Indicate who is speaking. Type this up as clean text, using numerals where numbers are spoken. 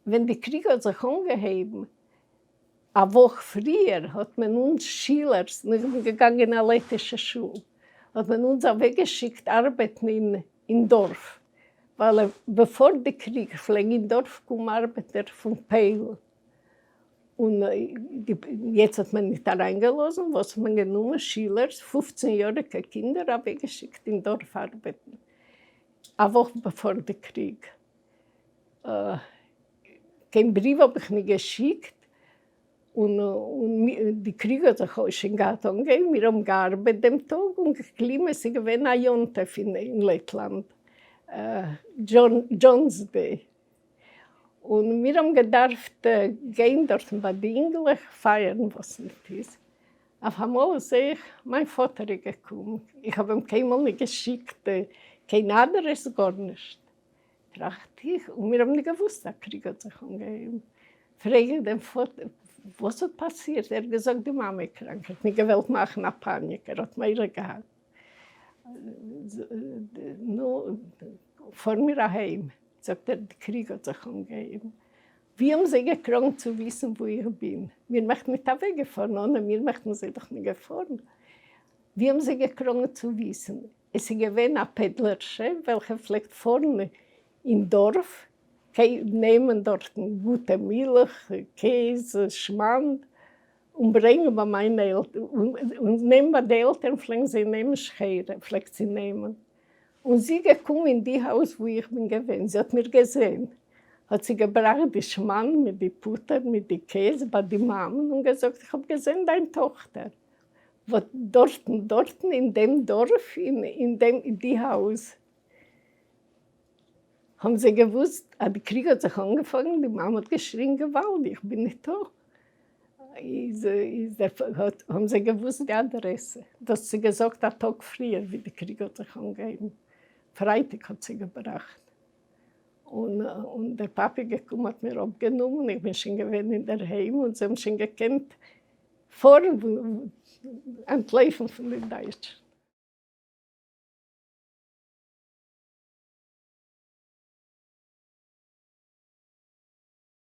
Speaker 1: ווען די קריג האט זיך אנגעהויבן, א וואך פריער האט מען אונז שילערס, און איך בין געגאנגען אין א לייטישע שול, האט מען אונז אוועקגעשיקט ארבעטן אין דארף, ווייל בעפאר די קריג פלעגן אין דארף קומען ארבעטער פון פוילן, און יעצט האט מען ניט אריינגעלאזן, וואס האט מען גענומען שילערס, 15 יאריגע קינדער אוועקגעשיקט אין דארף ארבעטן, א וואך בעפאר די קריג. קיין בריוו האב איך ניט געשיקט, און די קריג האט זיך שוין געהאט אנגעהויבן, מיר האבן געארבעט דעם טאג און געקליבן, עס איז געווען א יום טוב אין לעטלאנד, John's Day, און מיר האבן געדארפט גיין דארטן ביי די אינגלעך פייערן וואס ניט איז, אויף אמאל זעה איך מיין פאטער איז געקומען, איך האב אים קיינמאל ניט געשיקט קיין אדרעס גארנישט, טראכט איך, און מיר האבן נישט געוואוסט אז קריג האט זיך אנגעהויבן, פרעג איך דעם פאטער וואס האט פאסירט, ער האט געזאגט די מאמע איז קראנק, ער האט נישט געוואלט מאכן א פאניק, ער האט מורא געהאט, נו, פאר מיר אהיים, זאגט ער, די קריג האט זיך אנגעהויבן, ווי האבן זיי געקראגן צו וויסן וואו איך בין, מיר מעכטן נישט אוועקגעפארן, אנע מיר מעכטן זיי דאך נישט געפארן, ווי האבן זיי געקראגן צו וויסן, עס איז געווען א פעדלערשע וועלכע פלעגט פארן אין דארף נעמען דארטן גוטע מילך, קעז, שמאנד, און ברענגען ביי מיינע עלטערן, און נעמען ביי די עלטערן פלעגן זיי נעמען שחורה, פלעגט זי נעמען, און זי איז געקומען אין די הויז וואו איך בין געווען, זי האט מיר געזען, האט זי געבראכט די שמאנד מיט די פוטער מיט די קעז ביי די מאמען און געזאגט איך האב געזען דיין טאכטער, וואס דארטן, דארטן אין דעם דארף, אין דעם, אין די הויז, האבן זיי געוואוסט אז די קריג האט זיך אנגעפאנגען, די מאמע האט געשריגן געוואלד, איך בין ניטא, איז, איז דער, האט, האבן זיי געוואוסט די אדרעסע, דאס האט זי געזאגט א טאג פריער ווי די קריג האט זיך אנגעהויבן, פרייטאג האט זי געבראכט, און, און דער פאפי געקומען האט מיר אפגענומען, איך בין שוין געווען אינדערהיים און זיי האבן שוין געקענט פארן אנטלויפן פון די דייטשן.